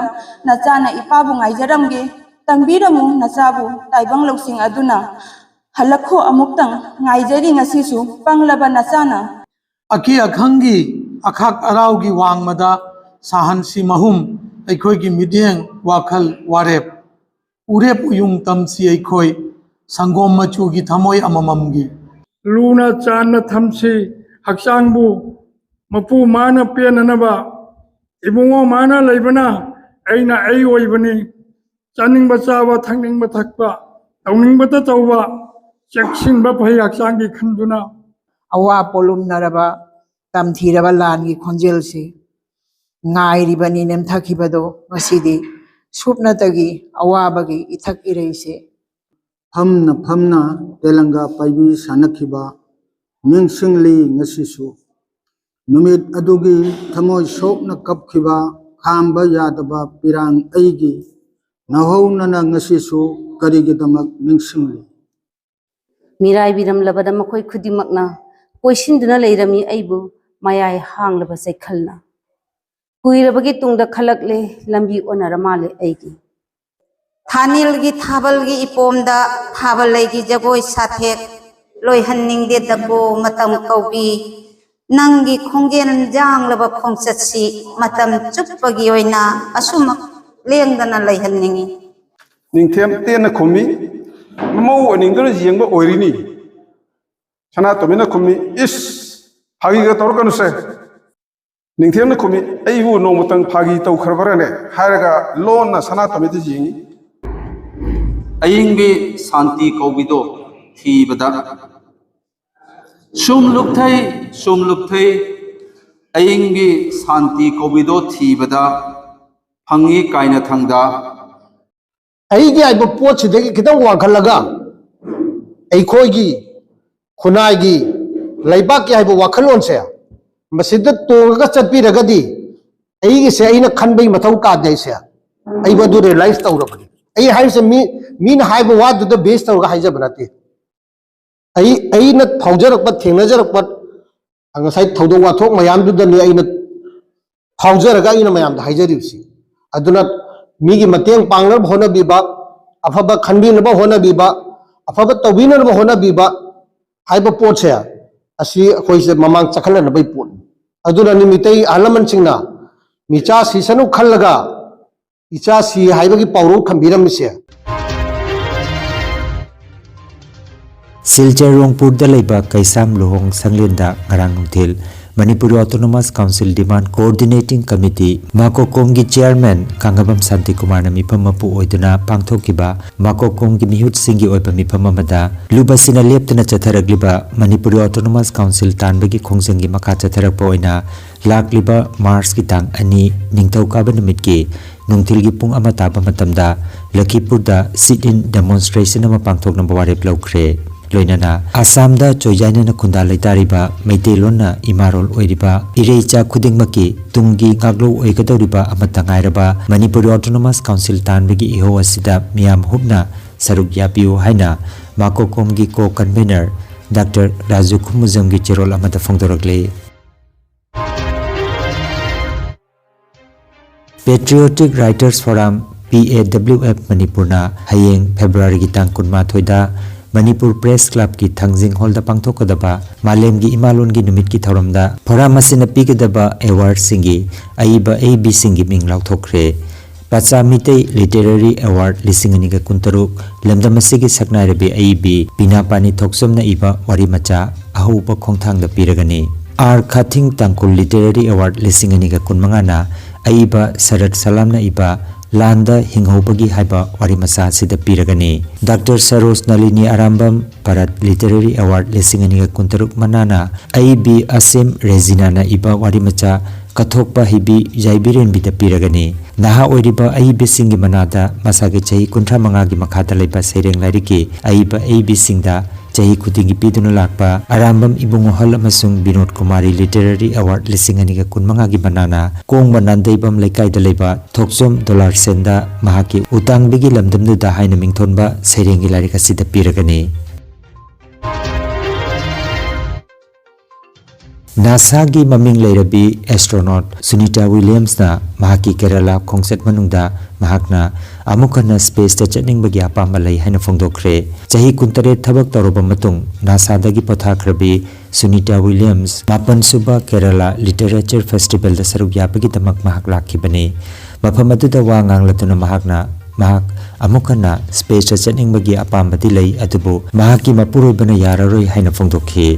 ꯅꯆꯥꯅ ꯏꯄꯥꯕꯨ ꯉꯥꯏꯖꯔꯝꯒꯦ꯫ ꯇꯝꯕꯤꯔꯝꯃꯨ ꯅꯆꯥꯕꯨ ꯇꯥꯏꯕꯪ ꯂꯧꯁꯤꯡ ꯑꯗꯨꯅ꯫ ꯍꯜꯂꯛꯈꯣ ꯑꯃꯨꯛꯇꯪ, ꯉꯥꯏꯖꯔꯤ ꯉꯁꯤꯁꯨ ꯄꯪꯂꯕ ꯅꯆꯥꯅ꯫ ꯑꯀꯤ ꯑꯈꯪꯒꯤ ꯑꯈꯥꯛ ꯑꯔꯥꯎꯒꯤ ꯋꯥꯡꯃꯗ ꯁꯥꯍꯟꯁꯤ ꯃꯍꯨꯝ ꯑꯩꯈꯣꯏꯒꯤ ꯃꯤꯠꯌꯦꯡ, ꯋꯥꯈꯜ, ꯋꯥꯔꯦꯞ꯫ ꯎꯔꯦꯞ ꯎꯌꯨꯡ ꯇꯝꯁꯤ ꯑꯩꯈꯣꯏ ꯁꯪꯒꯣꯝ ꯃꯆꯨꯒꯤ ꯊꯃꯣꯏ ꯑꯃꯃꯝꯒꯤ꯫ ꯂꯨꯅ ꯆꯥꯟꯅ ꯊꯝꯁꯤ ꯍꯛꯆꯥꯡꯕꯨ, ꯃꯄꯨ ꯃꯥꯅ ꯄꯦꯟꯅꯅꯕ꯫ ꯏꯕꯨꯡꯉꯣ ꯃꯥꯅ ꯂꯩꯕꯅ ꯑꯩꯅ ꯑꯩ ꯑꯣꯏꯕꯅꯤ꯫ ꯆꯥꯅꯤꯡꯕ ꯆꯥꯕ, ꯊꯛꯅꯤꯡꯕ ꯊꯛꯄ, ꯇꯧꯅꯤꯡꯕꯇ ꯇꯧꯕ, ꯆꯦꯛꯁꯤꯟꯕ ꯐꯩ ꯍꯛꯆꯥꯡꯒꯤ ꯈꯟꯗꯨꯅ꯫ ꯑꯋꯥ ꯄꯣꯂꯨꯝꯅꯔꯕ, ꯇꯝꯊꯤꯔꯕ ꯂꯥꯟꯒꯤ ꯈꯣꯟꯖꯦꯜꯁꯤ ꯉꯥꯏꯔꯤꯕꯅꯤ ꯅꯦꯝꯊꯈꯤꯕꯗꯣ꯫ ꯉꯁꯤꯗꯤ ꯁꯨꯞꯅꯇꯒꯤ ꯑꯋꯥꯕꯒꯤ ꯏꯊꯛ ꯏꯔꯩꯁꯦ꯫ ꯐꯝꯅ ꯐꯝꯅ ꯇꯦꯂꯪꯒꯥ ꯄꯥꯏꯕꯤ ꯁꯥꯟꯅꯈꯤꯕ ꯅꯤꯡꯁꯤꯡꯂꯤ ꯉꯁꯤꯁꯨ꯫ ꯅꯨꯃꯤꯠ ꯑꯗꯨꯒꯤ ꯊꯃꯣꯏ ꯁꯣꯛꯅ ꯀꯞꯈꯤꯕ ꯈꯥꯝꯕ ꯌꯥꯗꯕ ꯄꯤꯔꯥꯡ ꯑꯩꯒꯤ꯫ ꯅꯧꯍꯧꯅꯅ ꯉꯁꯤꯁꯨ ꯀꯔꯤꯒꯤꯗꯃꯛ ꯅꯤꯡꯁꯤꯡꯂꯤ? ꯃꯤꯔꯥꯏꯕꯤꯔꯝꯂꯕꯗ ꯃꯈꯣꯏ ꯈꯨꯗꯤꯡꯃꯛꯅ ꯀꯣꯏꯁꯤꯟꯗꯨꯅ ꯂꯩꯔꯝꯃꯤ ꯑꯩꯕꯨ ꯃꯌꯥꯏ ꯍꯥꯡꯂꯕ ꯆꯩꯈꯜꯅ꯫ ꯀꯨꯏꯔꯕꯒꯤ ꯇꯨꯡꯗ ꯈꯜꯂꯛꯂꯦ, ꯂꯝꯕꯤ ꯑꯣꯟꯅꯔ ꯃꯥꯜꯂꯦ ꯑꯩꯒꯤ꯫ ꯊꯥꯅꯤꯜꯒꯤ ꯊꯥꯕꯜꯒꯤ ꯏꯄꯣꯝꯗ ꯊꯥꯕꯜ ꯂꯩꯒꯤ ꯖꯒꯣꯏ ꯁꯥꯊꯦꯛ ꯂꯣꯏꯍꯟꯅꯤꯡꯗꯦꯗꯀꯣ ꯃꯇꯝ ꯀꯧꯕꯤ꯫ ꯅꯪꯒꯤ ꯈꯣꯡꯖꯦꯜ ꯌꯥꯡꯂꯕ ꯈꯣꯡꯆꯠꯁꯤ ꯃꯇꯝ ꯆꯨꯞꯄꯒꯤ ꯑꯣꯏꯅ ꯑꯁꯨꯝꯃꯛ ꯂꯦꯡꯗꯅ ꯂꯩꯍꯟꯅꯤꯡꯏ꯫ ꯅꯤꯡꯊꯦꯝ ꯇꯦꯟꯅ ꯈꯨꯝꯃꯤ꯫ ꯃꯃꯧ ꯑꯅꯤꯡꯗꯨꯅ ꯌꯦꯡꯕ ꯑꯣꯏꯔꯤꯅꯤ꯫ ꯁꯅꯥꯇꯣꯝꯕꯤꯅ ꯈꯨꯝꯃꯤ, "ꯏꯁ, ꯐꯥꯒꯤꯒ ꯇꯧꯔꯛꯀꯅꯨꯁꯦ꯫" ꯅꯤꯡꯊꯦꯝꯅ ꯈꯨꯝꯃꯤ, "ꯑꯩꯕꯨ ꯅꯣꯡꯃꯇꯪ ꯐꯥꯒꯤ ꯇꯧꯈ꯭ꯔꯕ꯭ꯔꯅꯦ?" ꯍꯥꯏꯔꯒ ꯂꯣꯟꯅ ꯁꯅꯥꯇꯣꯝꯕꯤꯗ ꯌꯦꯡꯉꯤ꯫ ꯑꯏꯪꯕꯤ ꯁꯥꯟꯇꯤ ꯀꯧꯕꯤꯗꯣ ꯊꯤꯕꯗ ꯁꯨꯝ ꯂꯨꯞꯊꯩ, ꯁꯨꯝ ꯂꯨꯞꯊꯩ, ꯑꯏꯪꯕꯤ ꯁꯥꯟꯇꯤ ꯀꯧꯕꯤꯗꯣ ꯊꯤꯕꯗ ꯐꯪꯉꯤ ꯀꯥꯏꯅ ꯊꯪꯗ꯫ ꯑꯩꯒꯤ ꯍꯥꯏꯕ ꯄꯣꯠꯁꯤꯗꯒꯤ ꯈꯤꯇꯪ ꯋꯥꯡꯈꯠꯂꯒ ꯑꯩꯈꯣꯏꯒꯤ ꯈꯨꯟꯅꯥꯏꯒꯤ ꯂꯩꯕꯥꯛꯀꯤ ꯍꯥꯏꯕ ꯋꯥꯈꯜꯂꯣꯟꯁꯦ ꯃꯁꯤꯗ ꯇꯣꯡꯉꯒ ꯆꯠꯄꯤꯔꯒꯗꯤ ꯑꯩꯒꯤꯁꯦ ꯑꯩꯅ ꯈꯟꯕꯒꯤ ꯃꯊꯧ ꯇꯥꯗꯦ꯫ ꯑꯩꯁꯦ ꯑꯩꯕꯨ ꯑꯗꯨ ꯔꯤꯌꯦꯂꯥꯏꯁ ꯇꯧꯔꯕꯅꯤ꯫ ꯑꯩ ꯍꯥꯏꯔꯤꯁꯦ ꯃꯤ ꯃꯤꯅ ꯍꯥꯏꯕ ꯋꯥꯗꯨꯗ ꯕꯦꯁ ꯇꯧꯔꯒ ꯍꯥꯏꯖꯕ ꯅꯠꯇꯦ꯫ ꯑꯩ ꯑꯩꯅ ꯐꯥꯎꯖꯔꯛꯄ, ꯊꯦꯡꯅꯖꯔꯛꯄ, ꯉꯁꯥꯏ ꯊꯧꯗꯣꯛ ꯋꯥꯊꯣꯛ ꯃꯌꯥꯝꯗꯨꯗꯅꯤ ꯑꯩꯅ ꯐꯥꯎꯖꯔꯒ ꯑꯩꯅ ꯃꯌꯥꯝꯗ ꯍꯥꯏꯖꯔꯤꯕꯁꯤ꯫ ꯑꯗꯨꯅ ꯃꯤꯒꯤ ꯃꯇꯦꯡ ꯄꯥꯡꯅꯕ ꯍꯣꯠꯅꯕꯤꯕ, ꯑꯐꯕ ꯈꯟꯕꯤꯅꯕ ꯍꯣꯠꯅꯕꯤꯕ, ꯑꯐꯕ ꯇꯧꯕꯤꯅꯅꯕ ꯍꯣꯠꯅꯕꯤꯕ ꯍꯥꯏꯕ ꯄꯣꯠꯁꯦ, ꯑꯁꯤ ꯑꯩꯈꯣꯏꯁꯦ ꯃꯃꯥꯡ ꯆꯈꯠꯅꯅꯕꯒꯤ ꯄꯣꯠꯅꯤ꯫ ꯑꯗꯨꯅꯅꯤ ꯃꯤꯇꯩ ꯑꯍꯜ ꯂꯃꯟꯁꯤꯡꯅ ꯃꯤꯆꯥ ꯁꯤꯁꯅꯨ ꯈꯜꯂꯒ ꯏꯆꯥ ꯁꯤ ꯍꯥꯏꯕꯒꯤ ꯄꯥꯎꯔꯧ ꯊꯝꯕꯤꯔꯝꯃꯤꯁꯦ꯫ ꯁꯤꯜꯆꯔ ꯔꯣꯡꯄꯨꯔꯗ ꯂꯩꯕ ꯀꯩꯁꯥꯝ ꯂꯨꯍꯣꯡ ꯁꯪꯂꯦꯟꯗ ꯉꯔꯥꯡ ꯅꯨꯡꯊꯤꯜ ꯃꯅꯤꯄꯨꯔ ꯑꯣꯇꯣꯅꯣꯃꯁ ꯀꯥꯎꯟꯁꯤꯜ ꯗꯤꯃꯥꯟ ꯀꯣꯑꯣꯔꯗꯤꯅꯦꯇꯤꯡ ꯀꯃꯤꯇꯤ ꯃꯥꯀꯣꯀꯣꯝꯒꯤ ꯆꯤꯌꯔꯃꯦꯟ ꯀꯥꯡꯉꯕꯝ ꯁꯥꯟꯇꯤꯀꯨꯃꯥꯔꯅ ꯃꯤꯐꯝ ꯃꯄꯨ ꯑꯣꯏꯗꯨꯅ ꯄꯥꯡꯊꯣꯛꯈꯤꯕ ꯃꯥꯀꯣꯀꯣꯝꯒꯤ ꯃꯤꯍꯨꯠꯁꯤꯡꯒꯤ ꯑꯣꯏꯕ ꯃꯤꯐꯝ ꯑꯃꯗ ꯂꯨꯕꯁꯤꯅ ꯂꯦꯞꯇꯅ ꯆꯠꯊꯔꯛꯂꯤꯕ ꯃꯅꯤꯄꯨꯔ ꯑꯣꯇꯣꯅꯣꯃꯁ ꯀꯥꯎꯟꯁꯤꯜ ꯇꯥꯟꯕꯒꯤ ꯈꯣꯡꯖꯪꯒꯤ ꯃꯈꯥ ꯆꯠꯊꯔꯛꯄ ꯑꯣꯏꯅ ꯂꯥꯛꯂꯤꯕ ꯃꯥꯔꯆꯀꯤ ꯇꯥꯡ ꯑꯅꯤ ꯅꯤꯡꯊꯧꯀꯥꯕ ꯅꯨꯃꯤꯠꯀꯤ ꯅꯨꯡꯊꯤꯜꯒꯤ ꯄꯨꯡ ꯑꯃ ꯇꯥꯕ ꯃꯇꯝꯗ ꯂꯈꯤꯄꯨꯔꯗ sit-in demonstration ꯑꯃ ꯄꯥꯡꯊꯣꯛꯅꯕ ꯋꯥꯔꯦꯞ ꯂꯧꯈ꯭ꯔꯦ꯫ ꯂꯣꯏꯅꯅ ꯑꯁꯥꯝꯗ ꯆꯣꯏꯖꯥꯏꯅꯅ ꯈꯨꯟꯗꯥ ꯂꯩꯇꯥꯔꯤꯕ ꯃꯩꯇꯩꯂꯣꯟꯅ ꯏꯃꯥꯔꯣꯜ ꯑꯣꯏꯔꯤꯕ ꯏꯔꯩꯆꯥ ꯈꯨꯗꯤꯡꯃꯛꯀꯤ ꯇꯨꯡꯒꯤ ꯉꯥꯛꯂꯧ ꯑꯣꯏꯒꯗꯧꯔꯤꯕ ꯑꯃꯠꯇ ꯉꯥꯏꯔꯕ ꯃꯅꯤꯄꯨꯔ ꯑꯣꯇꯣꯅꯣꯃꯁ ꯀꯥꯎꯟꯁꯤꯜ ꯇꯥꯟꯕꯒꯤ ꯏꯍꯧ ꯑꯁꯤꯗ ꯃꯤꯌꯥꯝ ꯍꯨꯞꯅ ꯁꯔꯨꯛ ꯌꯥꯕꯤꯌꯨ ꯍꯥꯏꯅ ꯃꯥꯀꯣꯀꯣꯝꯒꯤ ꯀꯣ ꯀꯟꯚꯦꯅꯔ ꯗꯥꯛꯇꯔ ꯔꯥꯖꯨ ꯈꯨꯃꯨꯖꯝꯒꯤ ꯆꯦꯔꯣꯜ ꯑꯃꯗ ꯐꯣꯡꯗꯣꯔꯛꯂꯤ꯫ Patriotic Writers Forum, P A W F, ꯃꯅꯤꯄꯨꯔꯅ ꯍꯌꯦꯡ ꯐꯦꯕ꯭ꯔꯨꯋꯥꯔꯤꯒꯤ ꯇꯥꯡ ꯀꯨꯟꯃꯥꯊꯣꯏꯗ ꯃꯅꯤꯄꯨꯔ ꯄ꯭ꯔꯦꯁ ꯀ꯭ꯂꯕꯀꯤ ꯊꯥꯡꯖꯤꯡ ꯍꯣꯜꯗ ꯄꯥꯡꯊꯣꯛꯀꯗꯕ ꯃꯥꯂꯦꯝꯒꯤ ꯏꯃꯥꯂꯣꯟꯒꯤ ꯅꯨꯃꯤꯠꯀꯤ ꯊꯧꯔꯝꯗ ꯐꯣꯔꯝ ꯑꯁꯤꯅ ꯄꯤꯒꯗꯕ ꯑꯦꯋꯥꯔꯗꯁꯤꯡꯒꯤ ꯑꯏꯕ ꯑꯏꯕꯤꯁꯤꯡꯒꯤ ꯃꯤꯡ ꯂꯥꯎꯊꯣꯛꯈ꯭ꯔꯦ꯫ ꯄꯆꯥ ꯃꯤꯇꯩ ꯂꯤꯇꯦꯔꯦꯔꯤ ꯑꯦꯋꯥꯔꯗ ꯂꯤꯁꯤꯡ ꯑꯅꯤꯒ ꯀꯨꯟꯇꯔꯨꯛ ꯂꯝꯗꯝ ꯑꯁꯤꯒꯤ ꯁꯛꯅꯥꯏꯔꯕꯤ ꯑꯏꯕꯤ ꯄꯤꯅꯥꯄꯥꯅꯤ ꯊꯣꯛꯆꯣꯝꯅ ꯏꯕ ꯋꯥꯔꯤ ꯃꯆꯥ ꯑꯍꯧꯕ ꯈꯣꯡꯊꯥꯡꯗ ꯄꯤꯔꯒꯅꯤ꯫ ꯑꯥꯔ ꯈꯥꯊꯤꯡ ꯇꯥꯡꯈꯨꯜ ꯂꯤꯇꯦꯔꯦꯔꯤ ꯑꯦꯋꯥꯔꯗ ꯂꯤꯁꯤꯡ ꯑꯅꯤꯒ ꯀꯨꯟꯃꯉꯥꯅ ꯑꯏꯕ ꯁꯔꯠ ꯁꯂꯥꯝꯅ ꯏꯕ ꯂꯥꯟꯗ ꯍꯤꯡꯍꯧꯕꯒꯤ ꯍꯥꯏꯕ ꯋꯥꯔꯤ ꯃꯆꯥ ꯑꯁꯤꯗ ꯄꯤꯔꯒꯅꯤ꯫ ꯗꯥꯛꯇꯔ ꯁꯔꯣꯖ ꯅꯂꯤꯅꯤ ꯑꯔꯥꯝꯕꯝ ꯚꯥꯔꯠ ꯂꯤꯇꯦꯔꯦꯔꯤ ꯑꯦꯋꯥꯔꯗ ꯂꯤꯁꯤꯡ ꯑꯅꯤꯒ ꯀꯨꯟꯇꯔꯨꯛ ꯃꯅꯥꯅ ꯑꯏꯕꯤ ꯑꯁꯤꯝ ꯔꯦꯖꯤꯅꯥꯅ ꯏꯕ ꯋꯥꯔꯤ ꯃꯆꯥ ꯀꯠꯊꯣꯛꯄ ꯍꯩꯕꯤ ꯌꯥꯏꯕꯤꯔꯦꯟꯕꯤꯗ ꯄꯤꯔꯒꯅꯤ꯫ ꯅꯍꯥ ꯑꯣꯏꯔꯤꯕ ꯑꯏꯕꯤꯁꯤꯡꯒꯤ ꯃꯅꯥꯗ ꯃꯁꯥꯒꯤ ꯆꯍꯤ ꯀꯨꯟꯊ꯭ꯔꯥ ꯃꯉꯥꯒꯤ ꯃꯈꯥꯗ ꯂꯩꯕ ꯁꯩꯔꯦꯡ ꯂꯥꯏꯔꯤꯛꯀꯤ ꯑꯏꯕ ꯑꯏꯕꯤꯁꯤꯡꯗ ꯆꯍꯤ ꯈꯨꯗꯤꯡꯒꯤ ꯄꯤꯗꯨꯅ ꯂꯥꯛꯄ ꯑꯔꯥꯝꯕꯝ ꯏꯕꯨꯡꯉꯣꯍꯜ ꯑꯃꯁꯨꯡ ꯕꯤꯅꯣꯗ ꯀꯨꯃꯥꯔꯤ ꯂꯤꯇꯦꯔꯦꯔꯤ ꯑꯦꯋꯥꯔꯗ ꯂꯤꯁꯤꯡ ꯑꯅꯤꯒ ꯀꯨꯟꯃꯉꯥꯒꯤ ꯃꯅꯥꯅ ꯀꯣꯡꯕ ꯅꯥꯟꯗꯩꯕꯝ ꯂꯩꯀꯥꯏꯗ ꯂꯩꯕ ꯊꯣꯛꯆꯣꯝ ꯗꯣꯂꯥꯔꯁꯦꯟꯗ ꯃꯍꯥꯛꯀꯤ ꯎꯇꯥꯡꯕꯤꯒꯤ ꯂꯝꯗꯝꯗꯨꯗ ꯍꯥꯏꯅ ꯃꯤꯡꯊꯣꯟꯕ ꯁꯩꯔꯦꯡꯒꯤ ꯂꯥꯏꯔꯤꯛ ꯑꯁꯤꯗ ꯄꯤꯔꯒꯅꯤ꯫ ꯅꯥꯁꯥꯒꯤ ꯃꯃꯤꯡ ꯂꯩꯔꯕꯤ ꯑꯦꯁꯇ꯭ꯔꯣꯅꯣꯠ ꯁꯨꯅꯤꯇꯥ ꯋꯤꯂꯤꯌꯝꯁꯅ ꯃꯍꯥꯛꯀꯤ ꯀꯦꯔꯂꯥ ꯈꯣꯡꯆꯠ ꯃꯅꯨꯡꯗ ꯃꯍꯥꯛꯅ ꯑꯃꯨꯛ ꯍꯟꯅ ꯁ꯭ꯄꯦꯁꯇ ꯆꯠꯅꯤꯡꯕꯒꯤ ꯑꯄꯥꯝꯕ ꯂꯩ ꯍꯥꯏꯅ ꯐꯣꯡꯗꯣꯛꯈ꯭ꯔꯦ꯫ ꯆꯍꯤ ꯀꯨꯟꯇꯔꯦꯠ ꯊꯕꯛ ꯇꯧꯔꯕ ꯃꯇꯨꯡ ꯅꯥꯁꯥꯗꯒꯤ ꯄꯣꯊꯥꯈ꯭ꯔꯕꯤ ꯁꯨꯅꯤꯇꯥ ꯋꯤꯂꯤꯌꯝꯁ ꯃꯥꯄꯟꯁꯨꯕ ꯀꯦꯔꯂꯥ ꯂꯤꯇꯔꯦꯆꯔ ꯐꯦꯁꯇꯤꯚꯦꯜꯗ ꯁꯔꯨꯛ ꯌꯥꯕꯒꯤꯗꯃꯛ ꯃꯍꯥꯛ ꯂꯥꯛꯈꯤꯕꯅꯤ꯫ ꯃꯐꯝ ꯑꯗꯨꯗ ꯋꯥ ꯉꯥꯡꯂꯗꯨꯅ ꯃꯍꯥꯛꯅ ꯃꯍꯥꯛ ꯑꯃꯨꯛ ꯍꯟꯅ ꯁ꯭ꯄꯦꯁꯇ ꯆꯠꯅꯤꯡꯕꯒꯤ ꯑꯄꯥꯝꯕꯗꯤ ꯂꯩ, ꯑꯗꯨꯕꯨ ꯃꯍꯥꯛꯀꯤ ꯃꯄꯨꯔꯣꯏꯕꯅ ꯌꯥꯔꯔꯣꯏ ꯍꯥꯏꯅ ꯐꯣꯡꯗꯣꯛꯈꯤ꯫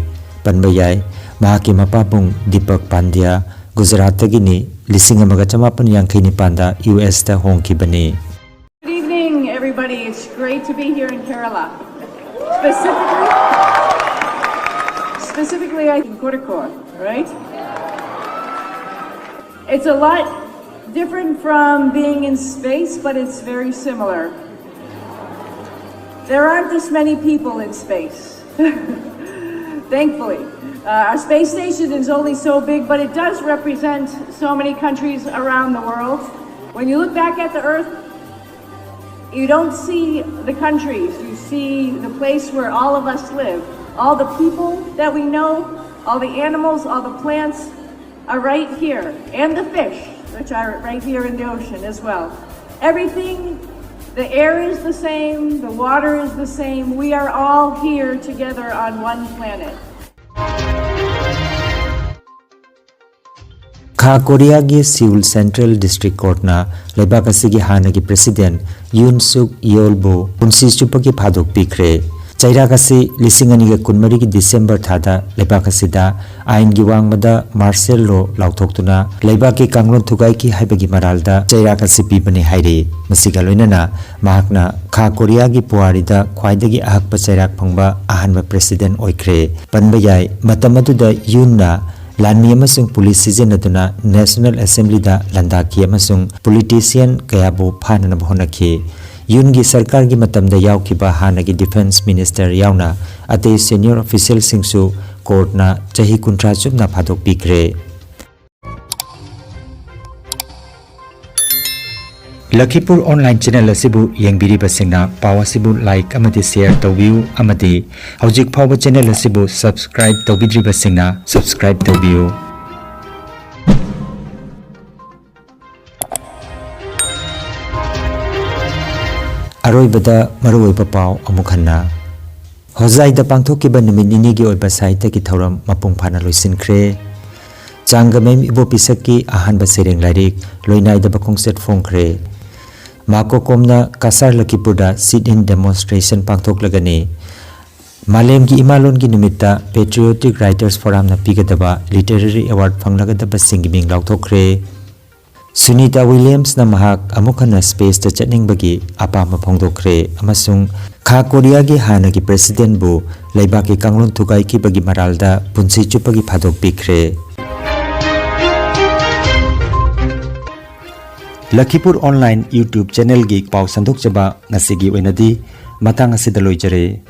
ꯄꯟꯕ ꯌꯥꯏ, ꯃꯍꯥꯛꯀꯤ ꯃꯄꯥꯕꯨꯡ ꯗꯤꯄꯛ ꯄꯥꯟꯗ꯭ꯌꯥ ꯒꯨꯖꯔꯥꯠꯇꯒꯤꯅꯤ, ꯂꯤꯁꯤꯡ ꯑꯃꯒ ꯆꯃꯥꯄꯟ ꯌꯥꯡꯈꯩ ꯅꯤꯄꯥꯟꯗ U ꯑꯦꯁꯇ ꯍꯣꯡꯈꯤꯕꯅꯤ꯫ Good evening, everybody. It's great to be here in Kerala. Specifically, specifically I think Kozhikode, right? It's a lot different from being in space, but it's very similar. There aren't this many people in space, thankfully. Uh, our space station is only so big, but it does represent so many countries around the world. When you look back at the Earth, you don't see the countries, you see the place where all of us live. All the people that we know, all the animals, all the plants are right here, and the fish, which are right here in the ocean as well. Everything The air is the same, the water is the same. We are all here together on one planet. ꯈꯥ ꯀꯣꯔꯤꯌꯥꯒꯤ ꯁꯤꯎꯜ central district ꯀꯣꯔꯠꯅ ꯂꯩꯕꯥꯛ ꯑꯁꯤꯒꯤ ꯍꯥꯟꯅꯒꯤ president ꯌꯨꯟ ꯁꯨꯛ ꯌꯣꯜꯕꯨ ꯄꯨꯟꯁꯤ ꯆꯨꯞꯄꯒꯤ ꯐꯥꯗꯣꯛ ꯄꯤꯈ꯭ꯔꯦ꯫ ꯆꯩꯔꯥꯛ ꯑꯁꯤ ꯂꯤꯁꯤꯡ ꯑꯅꯤꯒ ꯀꯨꯟꯃꯔꯤꯒꯤ ꯗꯤꯁꯦꯝꯕꯔ ꯊꯥꯗ ꯂꯩꯕꯥꯛ ꯑꯁꯤꯗ ꯑꯥꯏꯟꯒꯤ ꯋꯥꯡꯃꯗ ꯃꯥꯔꯁꯦꯜ ꯂꯣ ꯂꯥꯎꯊꯣꯛꯇꯨꯅ ꯂꯩꯕꯥꯛꯀꯤ ꯀꯥꯡꯂꯣꯟ ꯊꯨꯒꯥꯏꯈꯤ ꯍꯥꯏꯕꯒꯤ ꯃꯔꯥꯜꯗ ꯆꯩꯔꯥꯛ ꯑꯁꯤ ꯄꯤꯕꯅꯤ ꯍꯥꯏꯔꯤ꯫ ꯃꯁꯤꯒ ꯂꯣꯏꯅꯅ ꯃꯍꯥꯛꯅ ꯈꯥ ꯀꯣꯔꯤꯌꯥꯒꯤ ꯄꯨꯋꯥꯔꯤꯗ ꯈ꯭ꯋꯥꯏꯗꯒꯤ ꯑꯍꯛꯄ ꯆꯩꯔꯥꯛ ꯐꯪꯕ ꯑꯍꯥꯟꯕ ꯄ꯭ꯔꯦꯁꯤꯗꯦꯟꯠ ꯑꯣꯏꯈ꯭ꯔꯦ꯫ ꯄꯟꯕ ꯌꯥꯏ, ꯃꯇꯝ ꯑꯗꯨꯗ ꯌꯨꯟꯅ ꯂꯥꯟꯃꯤ ꯑꯃꯁꯨꯡ ꯄꯨꯂꯤꯁ ꯁꯤꯖꯤꯟꯅꯗꯨꯅ ꯅꯦꯁꯅꯦꯜ ꯑꯦꯁꯦꯝꯕ꯭ꯂꯤꯗ ꯂꯥꯟꯗꯥꯈꯤ ꯑꯃꯁꯨꯡ ꯄꯣꯂꯤꯇꯤꯁꯤꯌꯟ ꯀꯌꯥꯕꯨ ꯐꯥꯅꯅꯕ ꯍꯣꯠꯅꯈꯤ꯫ ꯌꯨꯟꯒꯤ ꯁꯔꯀꯥꯔꯒꯤ ꯃꯇꯝꯗ ꯌꯥꯎꯈꯤꯕ ꯍꯥꯟꯅꯒꯤ ꯗꯤꯐꯦꯟꯁ ꯃꯤꯅꯤꯁꯇꯔ ꯌꯥꯎꯅ ꯑꯇꯩ ꯁꯦꯅꯤꯌꯔ ꯑꯣꯐꯤꯁꯤꯌꯦꯜꯁꯤꯡꯁꯨ ꯀꯣꯔꯠꯅ ꯆꯍꯤ ꯀꯨꯟꯊ꯭ꯔꯥ ꯆꯨꯞꯅ ꯐꯥꯗꯣꯛꯄꯤꯈ꯭ꯔꯦ꯫ ꯂꯈꯤꯄꯨꯔ ꯑꯣꯟꯂꯥꯏꯟ ꯆꯦꯅꯦꯜ ꯑꯁꯤꯕꯨ ꯌꯦꯡꯕꯤꯔꯤꯕꯁꯤꯡꯅ ꯄꯥꯎ ꯑꯁꯤꯕꯨ ꯂꯥꯏꯛ ꯑꯃꯗꯤ ꯁꯦꯌꯔ ꯇꯧꯕꯤꯌꯨ ꯑꯃꯗꯤ ꯍꯧꯖꯤꯛ ꯐꯥꯎꯕ ꯆꯦꯅꯦꯜ ꯑꯁꯤꯕꯨ ꯁꯕꯁꯀ꯭ꯔꯥꯏꯕ ꯇꯧꯕꯤꯗ꯭ꯔꯤꯕꯁꯤꯡꯅ ꯁꯕꯁꯀ꯭ꯔꯥꯏꯕ ꯇꯧꯕꯤꯌꯨ꯫ ꯑꯔꯣꯏꯕꯗ ꯃꯔꯨꯑꯣꯏꯕ ꯄꯥꯎ ꯑꯃꯨꯛ ꯍꯟꯅ꯫ ꯍꯣꯖꯥꯏꯗ ꯄꯥꯡꯊꯣꯛꯈꯤꯕ ꯅꯨꯃꯤꯠ ꯅꯤꯅꯤꯒꯤ ꯑꯣꯏꯕ ꯁꯥꯍꯤꯇ꯭ꯌꯒꯤ ꯊꯧꯔꯝ ꯃꯄꯨꯡ ꯐꯥꯅ ꯂꯣꯏꯁꯤꯟꯈ꯭ꯔꯦ꯫ ꯆꯥꯡꯒꯃꯦꯝ ꯏꯕꯣꯄꯤꯁꯛꯀꯤ ꯑꯍꯥꯟꯕ ꯁꯩꯔꯦꯡ ꯂꯥꯏꯔꯤꯛ ꯂꯣꯏꯅꯥꯏꯗꯕ ꯈꯣꯡꯆꯠ ꯐꯣꯡꯈ꯭ꯔꯦ꯫ ꯃꯥꯀꯣꯀꯣꯝꯅ ꯀꯁꯥꯔ ꯂꯈꯤꯄꯨꯔꯗ sit-in demonstration ꯄꯥꯡꯊꯣꯛꯂꯒꯅꯤ꯫ ꯃꯥꯂꯦꯝꯒꯤ ꯏꯃꯥꯂꯣꯟꯒꯤ ꯅꯨꯃꯤꯠꯇ Patriotic Writers Forumꯅ ꯄꯤꯒꯗꯕ literary award ꯐꯪꯂꯒꯗꯕꯁꯤꯡꯒꯤ ꯃꯤꯡ ꯂꯥꯎꯊꯣꯛꯈ꯭ꯔꯦ꯫ ꯁꯨꯅꯤꯇꯥ ꯋꯤꯂꯤꯌꯝꯁꯅ ꯃꯍꯥꯛ ꯑꯃꯨꯛ ꯍꯟꯅ ꯁ꯭ꯄꯦꯁꯇ ꯆꯠꯅꯤꯡꯕꯒꯤ ꯑꯄꯥꯝꯕ ꯐꯣꯡꯗꯣꯛꯈ꯭ꯔꯦ ꯑꯃꯁꯨꯡ ꯈꯥ ꯀꯣꯔꯤꯌꯥꯒꯤ ꯍꯥꯟꯅꯒꯤ ꯄ꯭ꯔꯦꯁꯤꯗꯦꯟꯠꯕꯨ ꯂꯩꯕꯥꯛꯀꯤ ꯀꯥꯡꯂꯣꯟ ꯊꯨꯒꯥꯏꯈꯤꯕꯒꯤ ꯃꯔꯥꯜꯗ ꯄꯨꯟꯁꯤ ꯆꯨꯞꯄꯒꯤ ꯐꯥꯗꯣꯛ ꯄꯤꯈ꯭ꯔꯦ꯫ ꯂꯈꯤꯄꯨꯔ ꯑꯣꯟꯂꯥꯏꯟ YouTube ꯆꯦꯅꯦꯜꯒꯤ ꯄꯥꯎ ꯁꯟꯗꯣꯛꯆꯕ ꯉꯁꯤꯒꯤ ꯑꯣꯏꯅꯗꯤ ꯃꯇꯥꯡ ꯑꯁꯤꯗ ꯂꯣꯏꯖꯔꯦ꯫